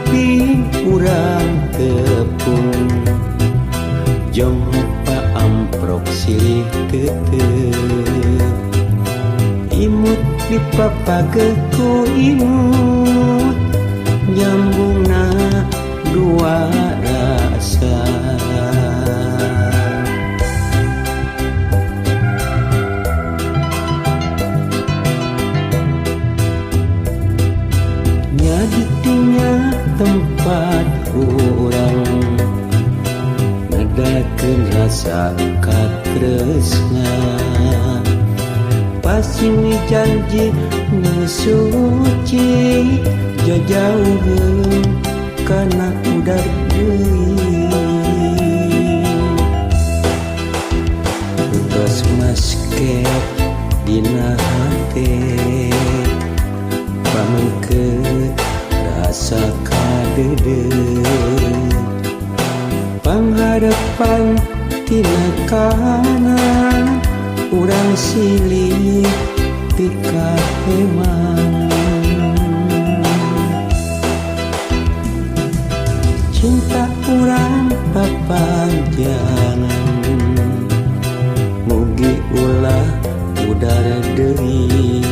lamping urang tepung. Jompa amprok silih tetep. Imut dipapageuh ku imut, nyambungna dua rasa. Nyaditinya tempat urang ngadakeun rasa katresna. Pasini janji nu suci, jajauheun kana udar deui. Utos masket dina hate, pamengkeut rasa kadeudeuh. Pangharepan tina kanan, urang silih pikaheman. Cinta urang papanjangan, mugi ulah udara deui.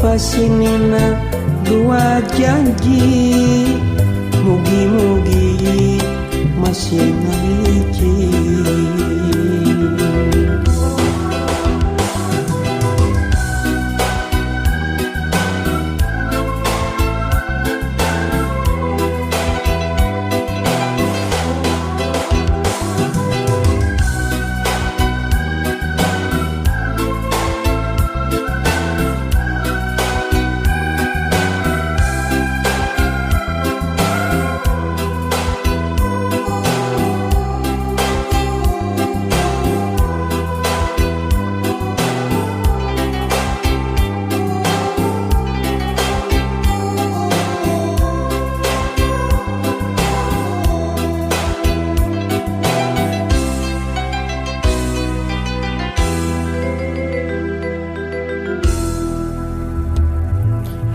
Pasinina dua janji, mugi-mugi masih ngahiji.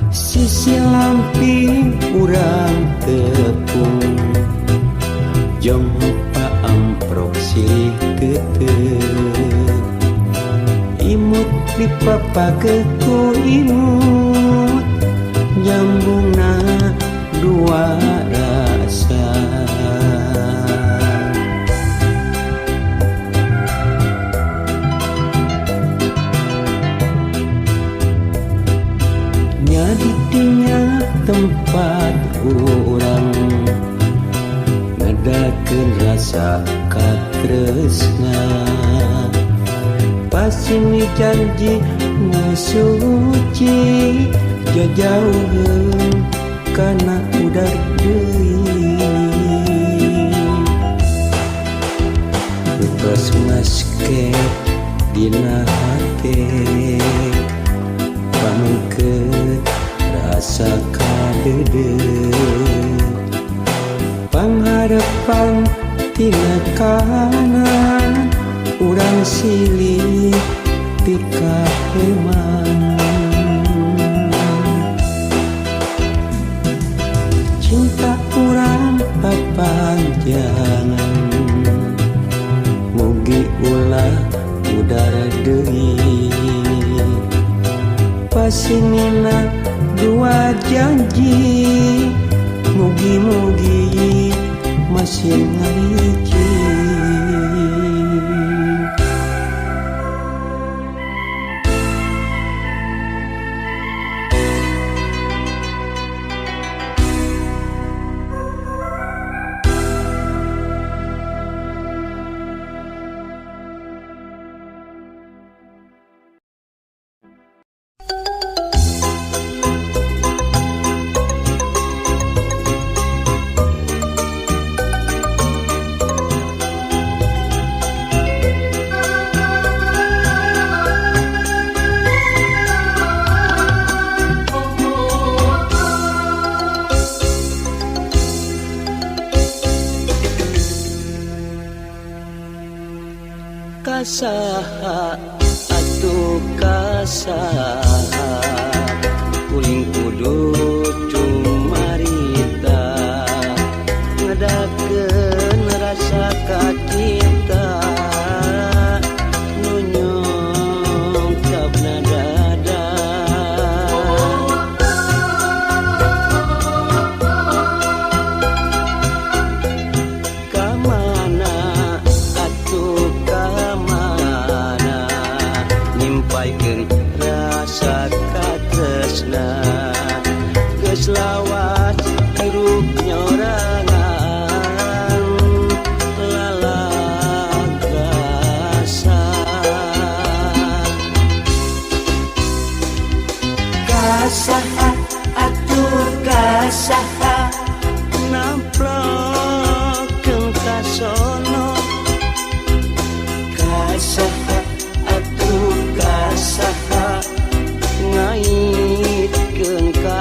Sisi lamping urang tepung, jompa amprok silih tetep. Imut dipapageuh ku imut, nyambungna dua rasa. Nyaditinya tempat urang ngadakeun rasa katresna. Pasini janji nu suci, jajauheun kana udar deui. Utos masket dina hate, pamengkeut rasa kadeudeuh. Pangharepan tina kanan, urang silih pikaheman. Cinta urang papanjangan, mugi ulah udara deui. Pasinina dua janji, mugi-mugi masih ngahiji. Kasaha atuh kasaha, kuring kudu cumari. Ngedakeun rasa kacinta nu nyungkapna dada. Kamana atuh kamana nyimpaikeun rasa katresna? Geus lawas hirup nyorangan lalagasa. Kasaha atuh kasaha namplokeun kasono? Kasaha atuh kasaha ngaitkeun ka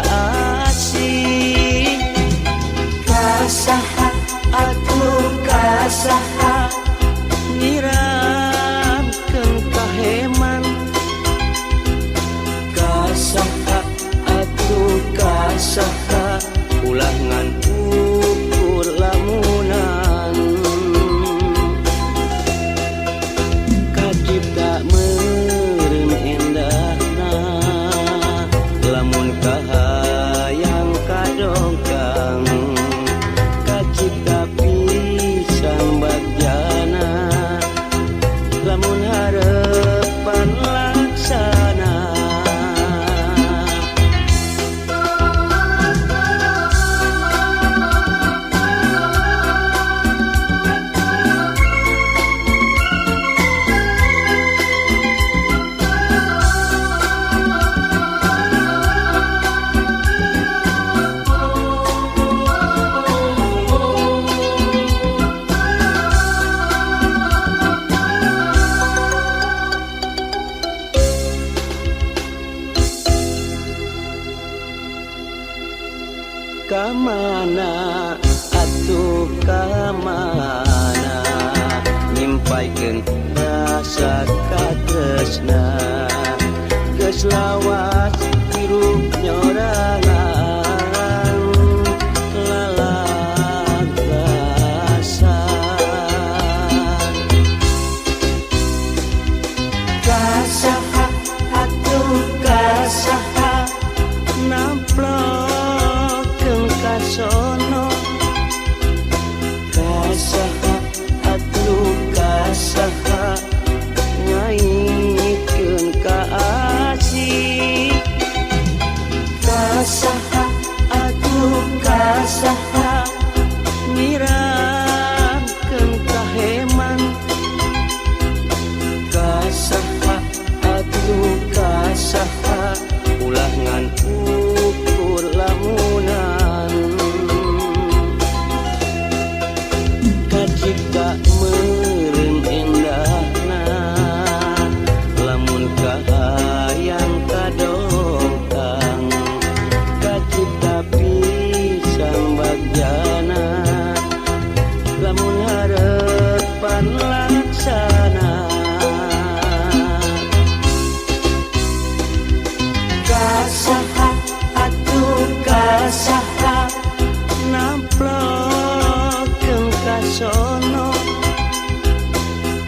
asih? Kasaha atuh kasaha nyiramkeun kaheman? Kasaha atuh kasaha ulah ngan ukur lamunan? Kacipta meureun endahna lamun kahayang kadongkang, kacipta pisan bagjana lamun harepan laksana. Kamana atuh kamana nyimpaikeun rasa katresna? Geus lawas hirup nyorangan lalagasa. Kasaha atuh kasaha namplokeun kasono? Kasaha atuh kasaha ngaitkeun ka asih? Kasaha atuh kasaha nyiramkeun kaheman? Kasaha atuh kasaha ulah ngan ukur lamunan? Kacipta meureun endahna lamun kahayang kadongkang, kacipta pisan bagjana lamun harepan laksana. Kasaha atuh kasaha namplokeun kasono?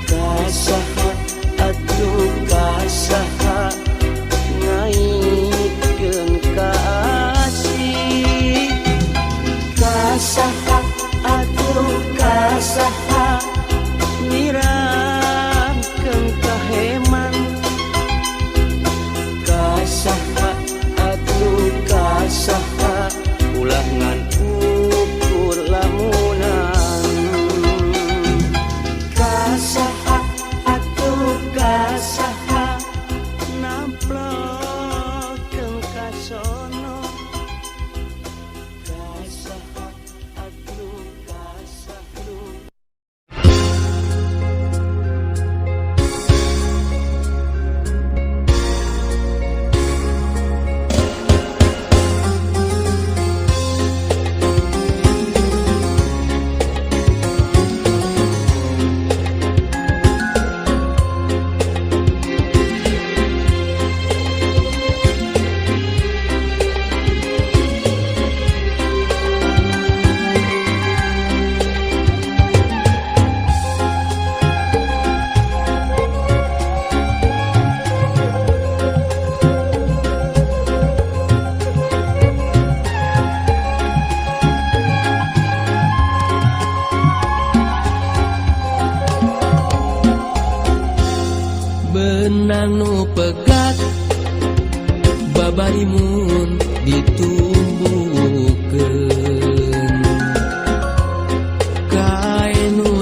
Kasaha atuh kasaha ngaitkeun ka asih? Kasaha atuh kasaha nyiramkeun kaheman? Kasaha atuh kasaha ulah ngan ukur lamunan? Kasaha atuh kasaha namplokeun kasono? Kasaha atuh kasaha.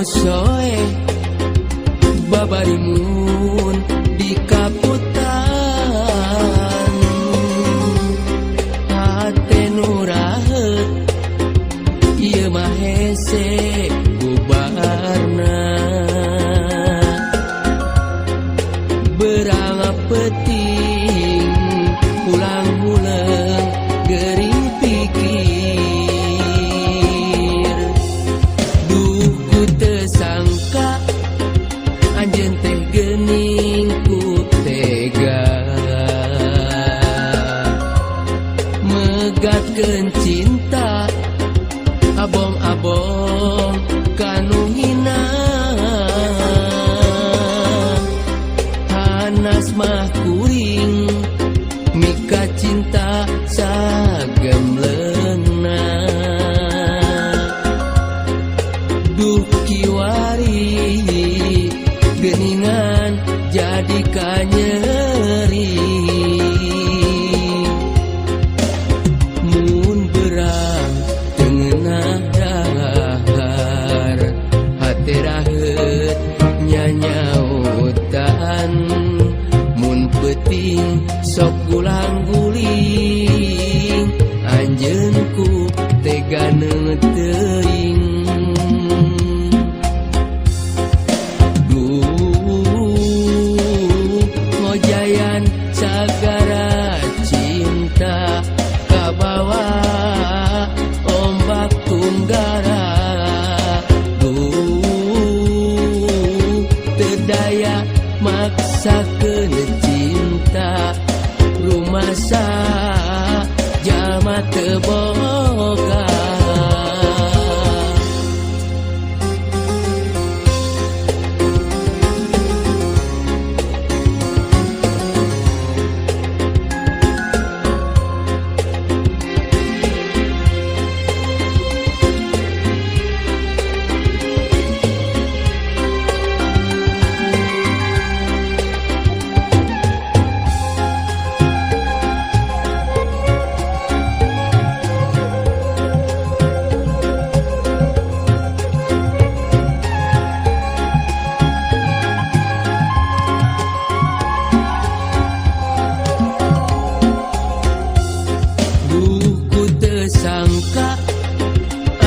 Soe babarimun di kaputan, hate nu raheut ieu mah hese bubarna. Berang peuting pulang huleung gering pikir, duh ku teu sangka anjeun teh geuning ku tega megatkeun cinta abong-abong kanu hina. Hanas mah kuring mika cinta sagemleungna. Duh kiwari geuningan jadi kanyeri, mun berang teu ngeunah dahar hate raheut nyanyautan, mun peuting sok gulang guling anjeun ku tega teuing. Duh ngojayan sagara cinta kabawa ombak tunggara, duh teu daya maksakeun cinta rumasa jalma teu boga. Duh ku teu sangka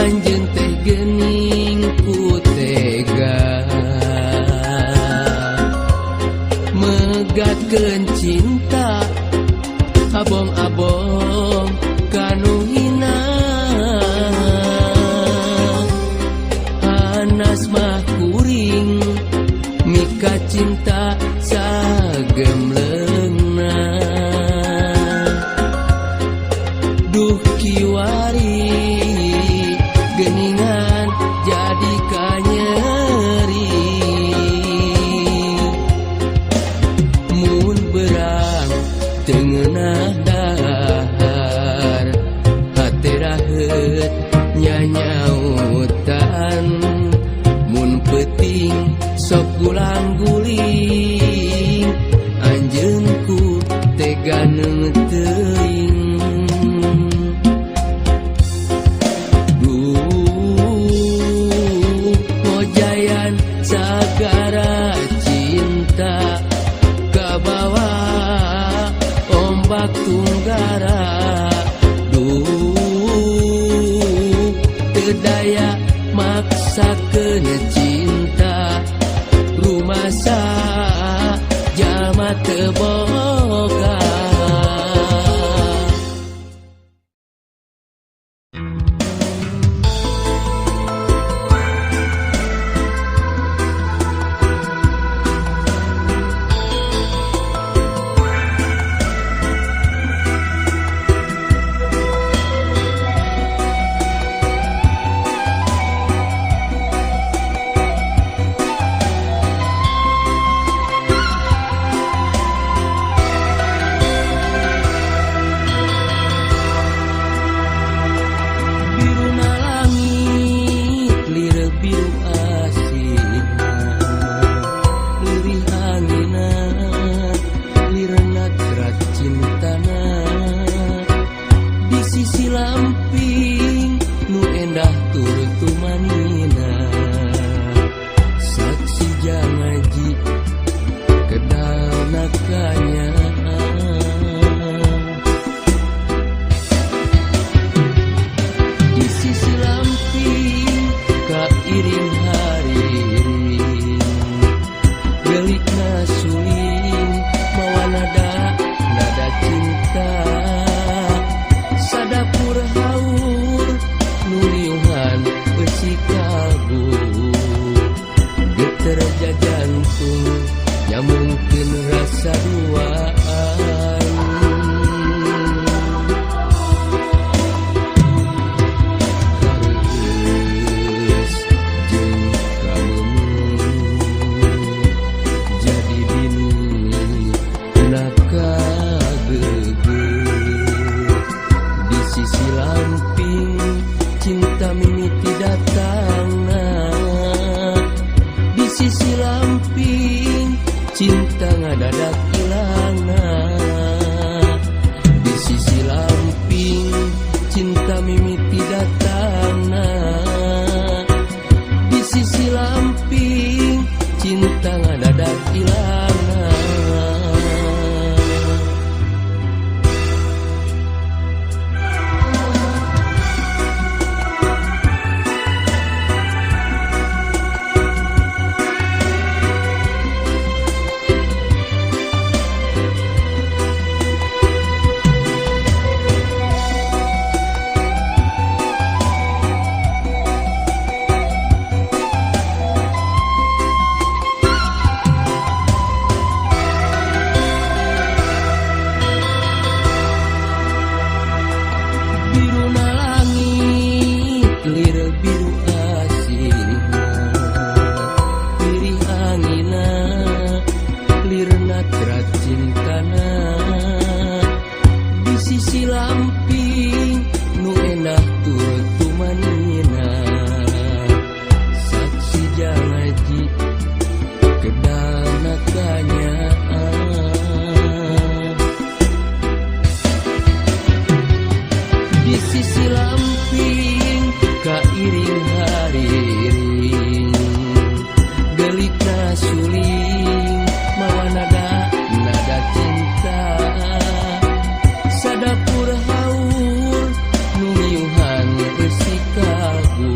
anjeun teh geuning ku tega megatkeun cinta abong-abong kanu hina. Hanas mah kuring mika cinta sagemleungna. Duh kiwari geuningan jadi kanyeri, mun berang teu ngeunah dahar hate raheut nyanyautan, mun peuting sok gulang guling anjeun ku tega teuing. Duh ngojayan sagara cinta kabawa ombak tunggara, duh teu daya maksakeun cinta rumasa jalma teu boga. Kairing hariring gelikna suling mawa nada nada cinta sadapur haur nu niuhan eusi kalbu geter jajantung nyambungkeun rasa duaan. Kareueus jeung kameumut jadi bini na kagegeut di sisi lamping cinta mimiti datangna di sisi lamping cinta ngadadak ilangna di sisi lamping cinta mimiti datangna di sisi lamping cinta ngadadak ilangna. Biruna langit lir biru asihna lirih angina lirna trat cintana di sisi lamping nu endah tur tumanina saksi jangaji kedana kanyaah. Di sisi lamping kairing hariring gelikna suling mawa nada nada cinta sadapur haur nu miuhan eusi kalbu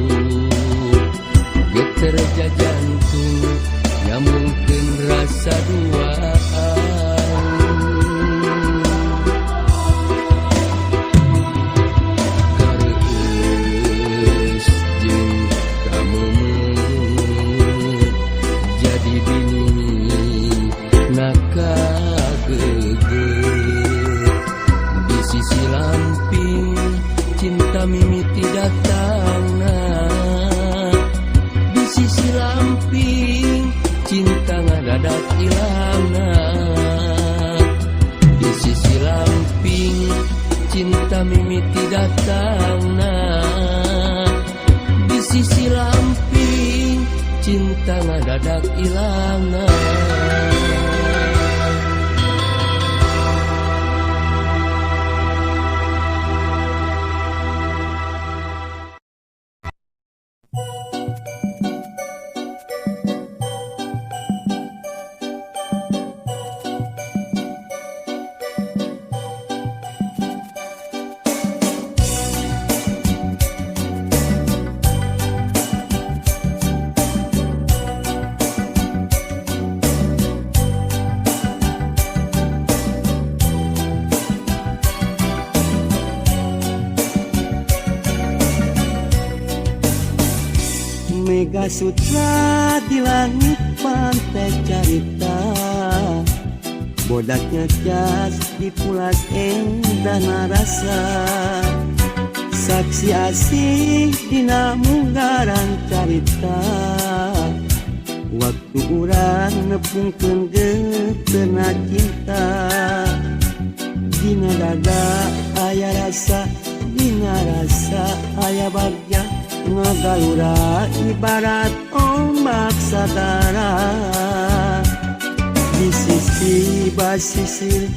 geter jajantung nyambungkeun rasa duaan. Kareueus jeung kameumut jadi bini na kagegeut di sisi lamping cinta mimiti datangna di sisi lamping cinta ngadadak ilangna di sisi lamping cinta mimiti datangna di sisi lamping cinta ngadadak ilangna. Mega Sutra di langit pantai carita bodaknya jas di pulas endah narasa saksi asih dina munggaran carita waktu urang nepungkeun geuteuhna cinta dina dada aya rasa dina rasa aya bagja ngagalura ibarat ombak sagara di sisi basisir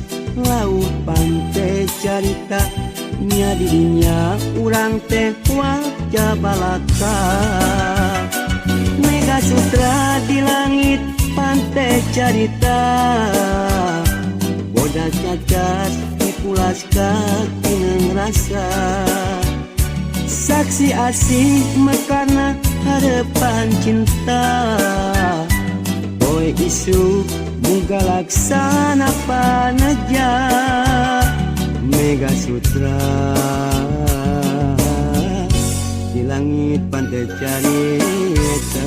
laut pantai carita nya didinya urang teh wajah balaka Mega Sutra di langit pantai carita bodak cacat dipulas kaki rasa saksi asih mekarna hareup. harapan cinta. Poe isuk muga laksana panaja Mega Sutra di langit pantai carita.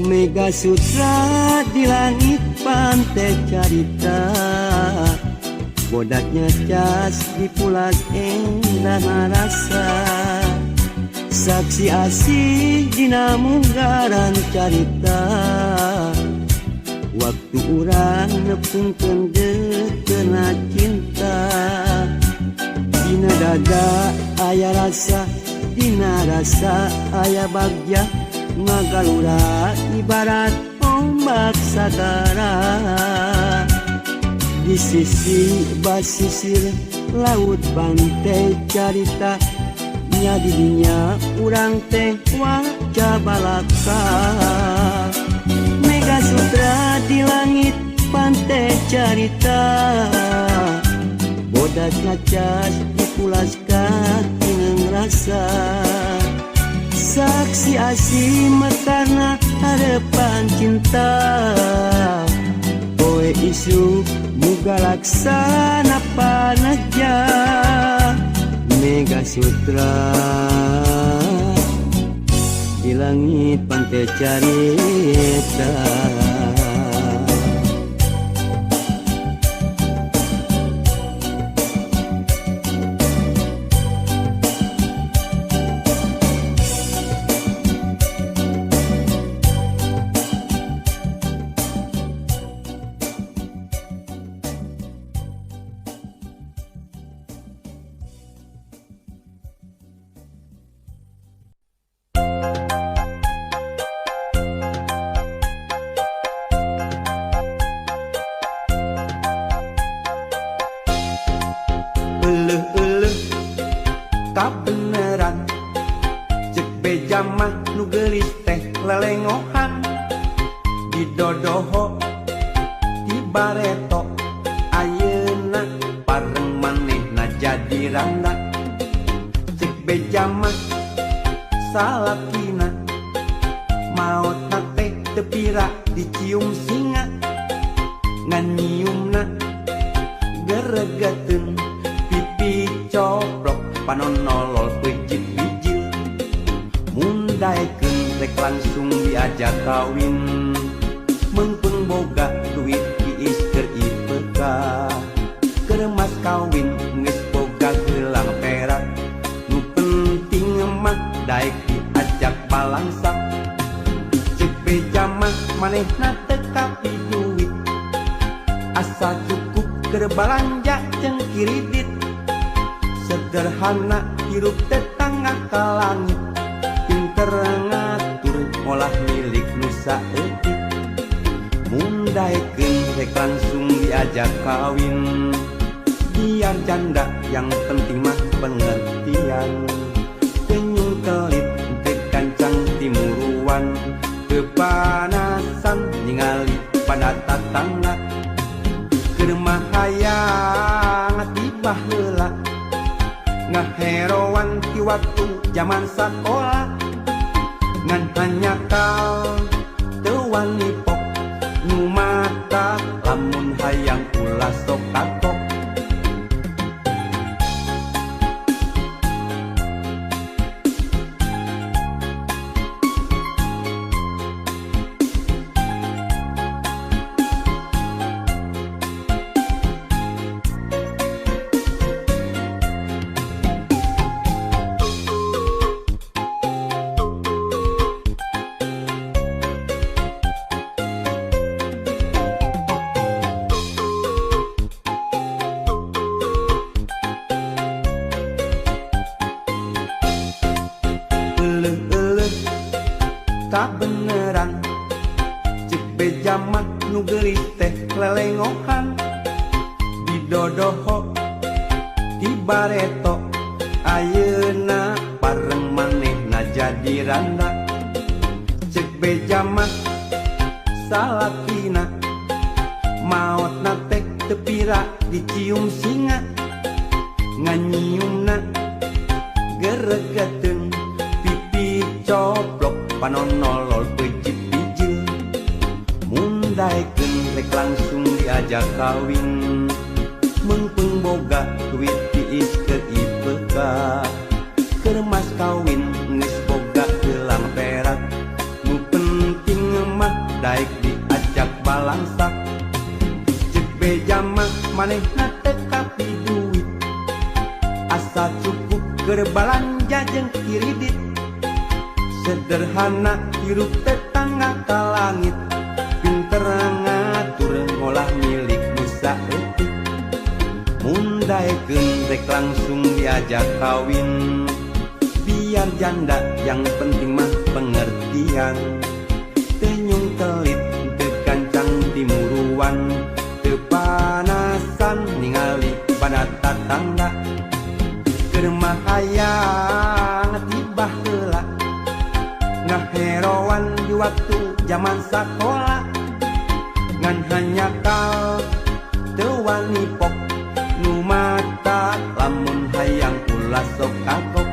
Mega Sutra di langit pantai carita, bodaknya cas dipulas endah marasa. Saksi asih dina munggaran carita, waktu urang nepungkeun deukena cinta. Dina dada aya rasa, dina rasa aya bagja, ngagalura ibarat ombak sagara. Di sisi basisir laut pantai carita, nya didinya urang teh waca balaka. Mega Sutra di langit pantai carita, bodak ngacas dipulas katineng rasa. Saksi asih mekarna harapan cinta. Poe isuk muga laksana panaja Mega Sutra di langit pantai carita. Euleuh-euleuh kabeneran cek beja mah nu geulis teh lelengohan, didodoho ti bareto ayeuna pareng manehna jadi randa. Cek beja mah salakina maotna teh teu pira dicium singa, ngan nyiumna geregeteun pipi coplok panon nolol peucit bijil. Mun daekeun rek langsung diajak kawin, meungpeung boga duit diis keur IPK. Keur mas kawin geus boga gelang perak, nu penting mah daek diajak balangsak. Cek beja mah manehna teu kapi duit, asa cukup keur balanja jeung kiridit. Sederhana hirup tetangga ka langit, pinter ngatur molah milik nu saeutik. Mun daekeun rek langsung diajak kawin, biar janda yang penting mah pengertian. Senyum kelit teu gancang timuruan, kepanasan ningali pada tatangga. Keur mah hayang tiba heula, ngaheroan ti waktu zaman sakola. Ngan hanyakal teu wani pok nu mata, lamun hayang ulah sok katok. Kabeneran cek beja mah nu geulis teh lelengohan didodoho di bareto ayeuna pareng manehna jadi randa. Cek beja mah salakina maotna teh teu pira dicium singa nganyiumna geregeteun pipi coplok panon nolol pejit bijil. Mun daekeun rek langsung diajak kawin meungpeung boga duit tiis keur IPK keur mas kawin geus boga gelang perak nu penting mah daek diajak balangsak. Cek beja mah manehna teu kapi duit asal cukup keur balanja jeung kiridit sederhana hirup tetangga ka langit pinter ngatur ngolah milik nu saeutik. Mun daekeun rek langsung diajak kawin biar janda yang penting mah pengertian teu nyungkelit teu gancang timuruan teu panasan ningali pada tatangga keur mah hayang ti baheula ngaheroan di waktu zaman sakola ngan hanjakal teu wani pok nu mata lamun hayang ulah sok kagok.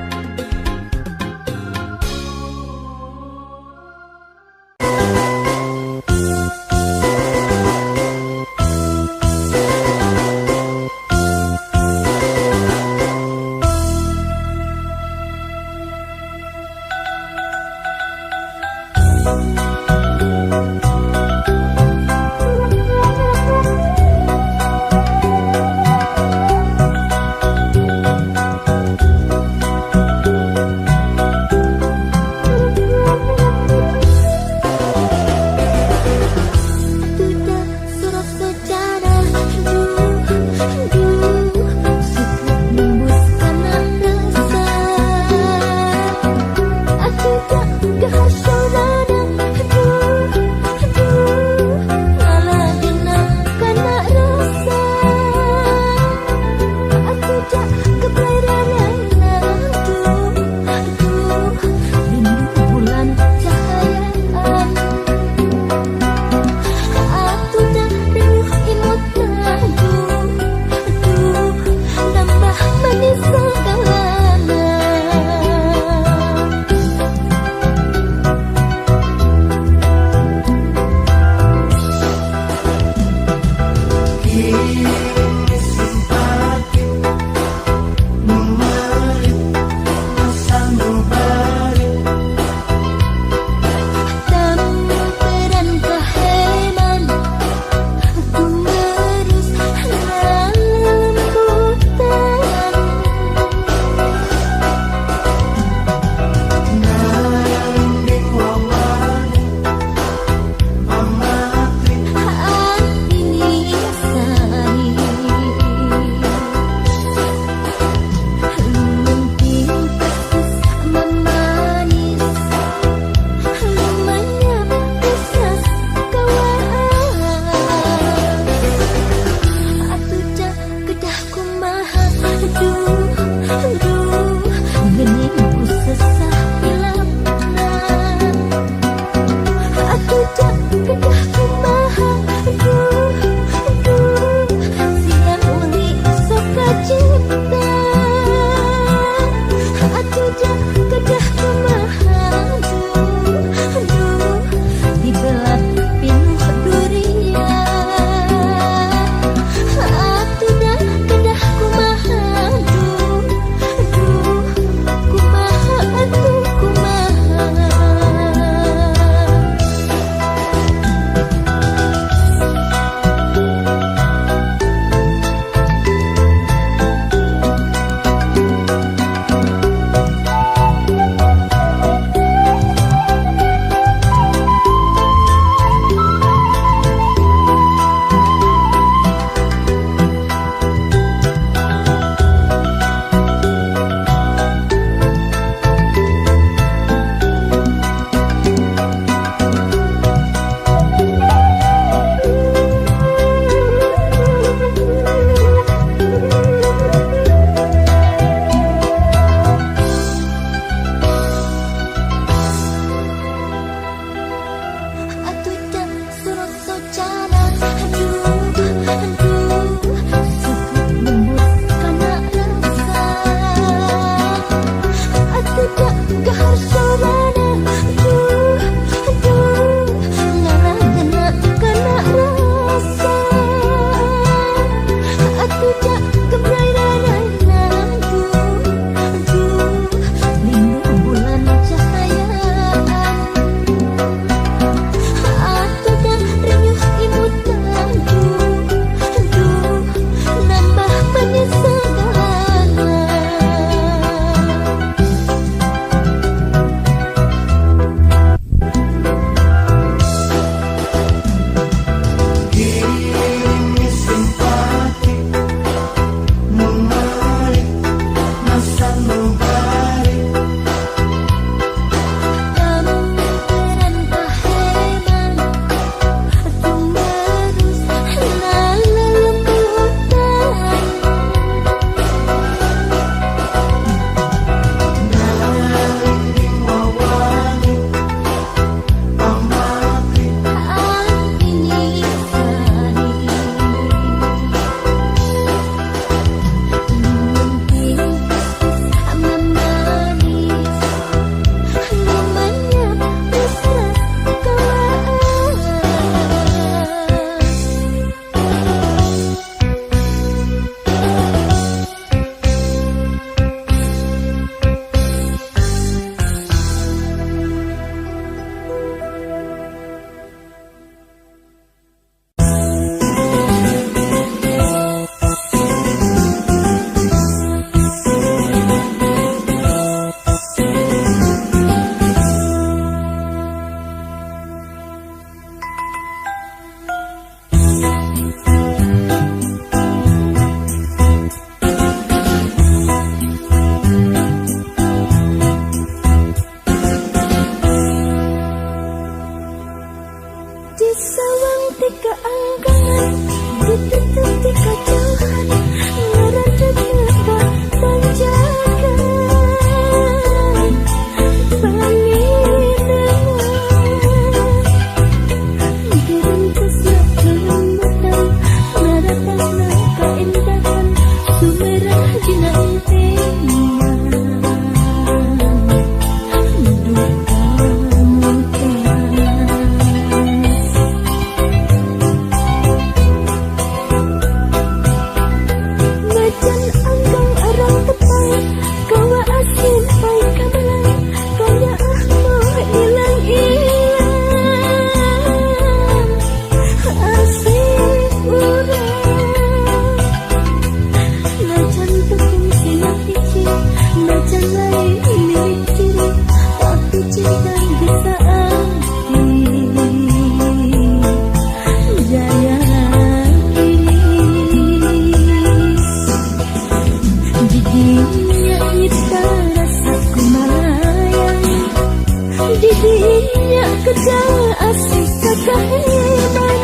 Didinya kerja asih sakaheman.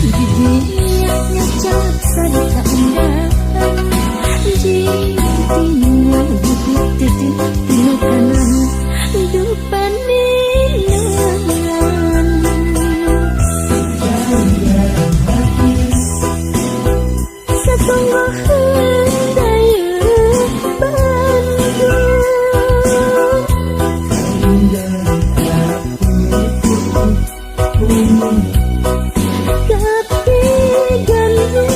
Didinya nyacap sari kaendahan. Didinya duduk dina kanan dupaningan. Satungguhan dayeuh Bandung. Kapi gandrung.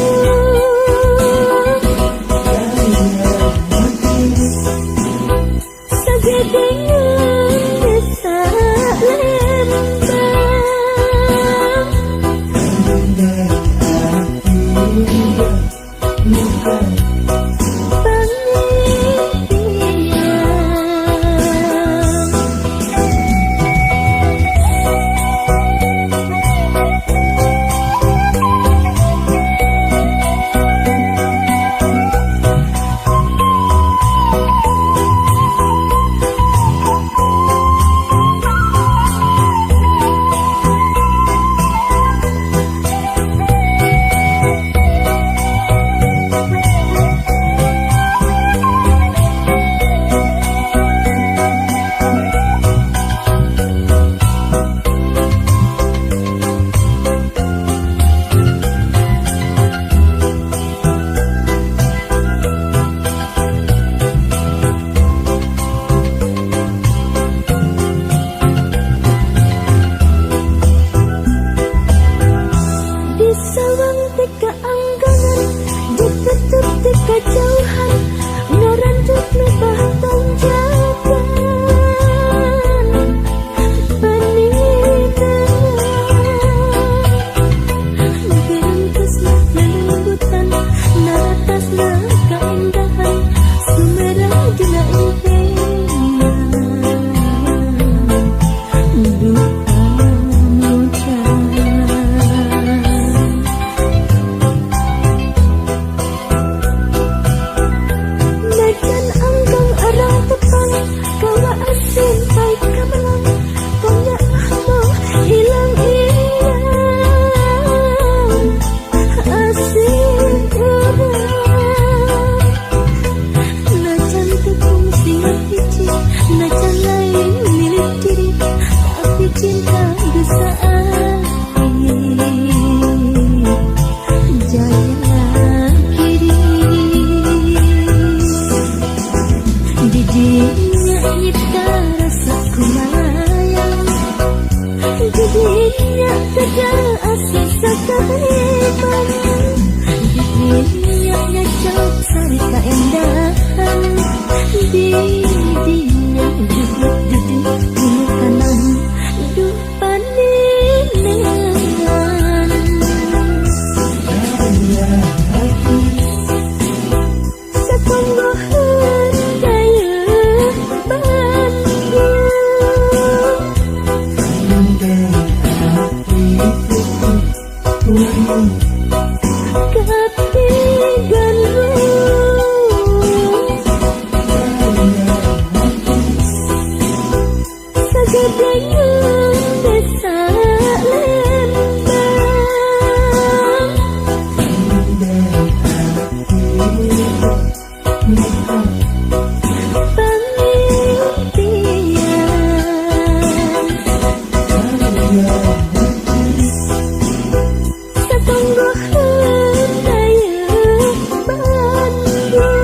Sagedengeun desa Lembang. Pangimpian. Di sawang teka anggangan, ditutup teka jauhan, ngarancut lebah tanjakan. Paningan, gerengkesna lelembutan, naratasna kaendahan, sumerang dina impian. Duh amucan. Najan anggang arang tepang, kawa asin pait kamelang, tong ahmo hilang-hilang asin urang. Najan tepung singa hiji, najan lain milik diri, tapi cinta geus saati. Jaya kiri. Didinya nyipta rasa kumayang. Didinya kerja asih sakaheman. Didinya nyacok sari kaendahan. Didinya duduk duduk dina kanan dupaningan. Satungguhan dayeuh Bandung. Kapi gandrung. Sagedengeun desa Lembang. Pangimpian. Satungguhan dayeuh Bandung.